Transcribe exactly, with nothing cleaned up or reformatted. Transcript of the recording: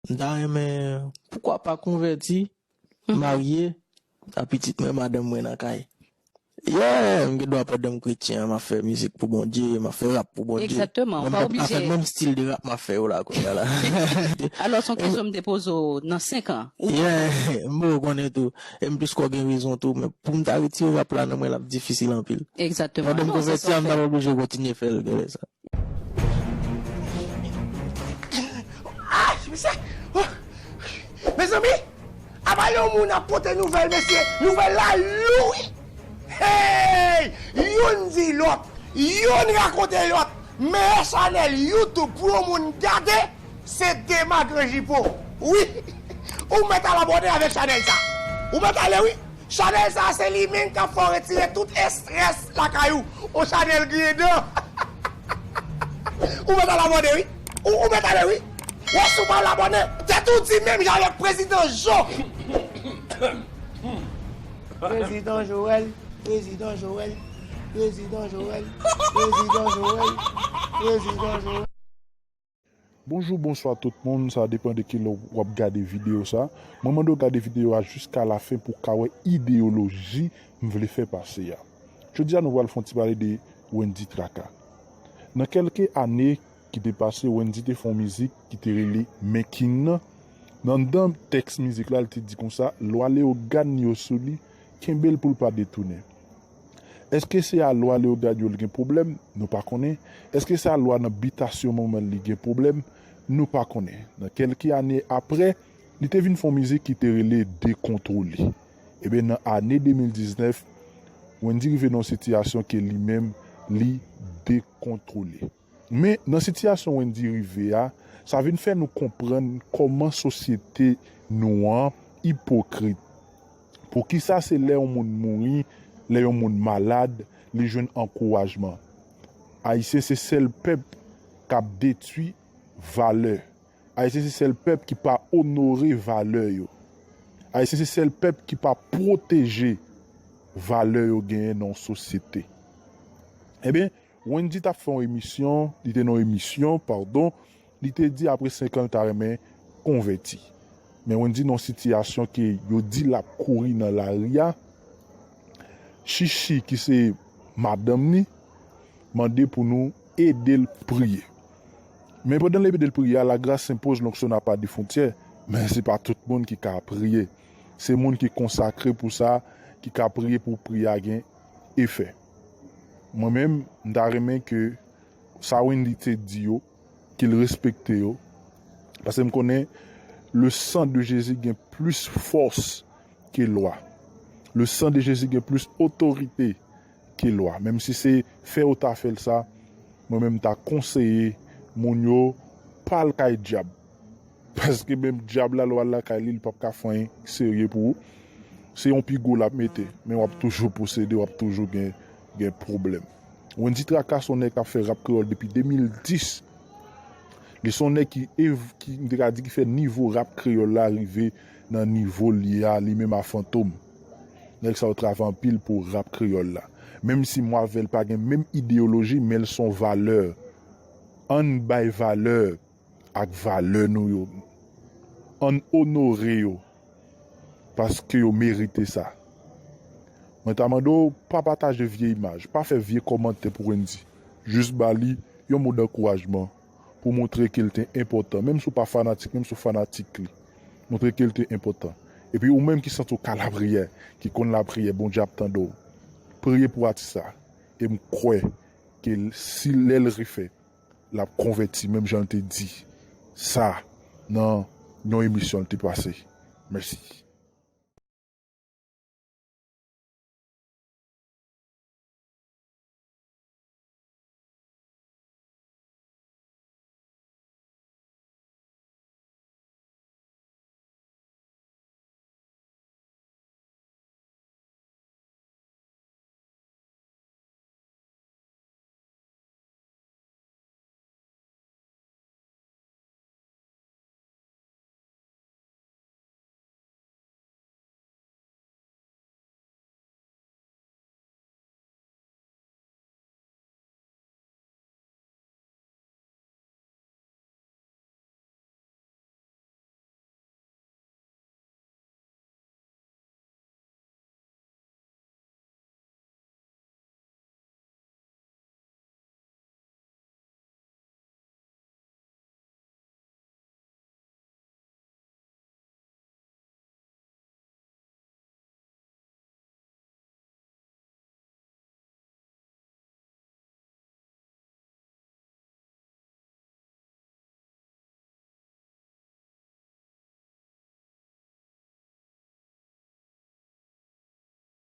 M ta renmen, poukwa pa konvèti, marye, a pitit mwen, madanm mwen nan kay. Yeah, m gen dwa pandan m kretyen, m ap fè mizik pou Bondye, m ap fè rap pou Bondye. Egzakteman, ou pa oblije. Menm stil de rap m ap fè yo la kounye a la. Alò, se yon kesyon m te poze w nan senk an. Yeah, m poko konnen tou. E m plis kwè w gen rezon tou, men pou m ta retire rap la nan mwen, l ap difisil anpil. Egzakteman. Pandan m konvèti a, m t ap oblije kontinye fè l, gen lè sa. Ah, mesye! Oh! Mezanmi, apa yon moun ap pote nouvèl, mesye? Nouvèl la lou, wi! Hey! Youn di lòt, youn rakonte lòt. Meyè chanèl YouTube pou yon moun gade, se Dema Granjipo. Wi! Ou mèt al abòne avèk chanèl sa. Ou mèt ale, wi! Chanèl sa a, se li menm k ap fè w retire tout estrès lakay ou. On chanèl griyen dan. Ou mèt al abòne, wi. Ou, ou mèt ale, wi. Wè, si w pa al abòne, tèt ou di menm jan avèk Prezidan Jo. Prezidan Joel, Prezidan Joel, Prezidan Joel, Prezidan Joel, Prezidan Joel. Bonjou, bonswa tout moun, sa depann de kilè w ap gade videyo sa. Mwen mande w gade videyo a jiska lafen pou w ka wè ideyoloji m vle fè pase a. Jodi a, nou pral fè yon ti pale de Wendy Traka. Nan kèlke ane ki te pase, Wendy te fè yon mizik ki te rele Men King nan. Nan anndan tèks mizik la, li te di konsa, lwa Leyogàn yo sou li, kenbe l pou l pa detounen. Èske se a lwa Leyogàn yo l gen pwoblèm? Nou pa konnen. Èske se a lwa nan bitasyon manman l li gen pwoblèm? Nou pa konnen. Nan kèlke ane apre, li te vin fè yon mizik ki te rele Dekontwole. Ebyen, nan ane de mil diznèf, Wendy rive nan yon sitiyasyon ke li menm, li dekontwole. Men, nan sitiyasyon Wendy rive a, sa vin fè nou konprann kòman sosyete nou an ipokrit. Poukisa se lè yon moun mouri, lè yon moun malad, li jwenn ankourajman? Ayisyen se sèl pèp k ap detwi valè. Ayisyen se sèl pèp ki pa onore valè yo. Ayisyen se sèl pèp ki pa pwoteje valè yo genyen nan yon sosyete. Ebyen, Wendy t ap fè yon emisyon, li te nan yon emisyon, padon, li te di apre senk an, l ta renmen konvèti. Men Wendy nan yon sitiyasyon ke yo di l ap kouri nan lari a, Chichi, ki se madanm li, mande pou nou ede l priye. Men pandan l ap ede l priye a, la grâce s'impose, l'onction n'a pas de frontière. Men se pa tout moun ki ka priye. Se moun ki konsakre pou sa, ki ka priye pou priyè a gen efè. Mwen menm, m ta renmen ke sa Wendy te di yo, ke l respekte yo. Paske m konnen le sang de Jésus gen plis fòs ke lwa. Le sang de Jésus gen plis otorite ke lwa. Menm si se fè yo ta fè l sa, mwen menm m ta konseye moun yo pa al kay dyab. Paske menm dyab la, lè w al lakay li, li p ap ka fè anyen serye pou ou. Se yon pigo l ap mete, men w ap toujou posede, w ap toujou gen, gen pwoblèm. Wendy Traka se yon nèg k ap fè rap kreyòl depi de mil dis. Li se yon nèg ki ev-, ki, m te ka di, ki fè nivo rap kreyòl la rive nan nivo l ye a, li menm a Fantom. Nèg sa yo travay anpil pou rap kreyòl la. Menm si mwen avè l pa gen menm ideyoloji, men l se yon valè. Ann bay valè ak valè nou yo. Ann onore yo. Paske yo merite sa. Mwen ta mande w, pa pataje vye imaj, pa fè vye kòmantè pou Wendy. Jis ba li yon mo dankourajman pou montre ke l te enpòtan. Menm si w pa fanatik, menm si w fanatik li, montre ke l te enpòtan. Epi ou menm ki santi w ka lapriyè, ki konn lapriyè, Bondye ap tande w. Priye pou atis sa. E m kwè ke l, si lè l refè, l ap konvèti, menm jan l te di sa nan yon emisyon l te pase. Mèsi.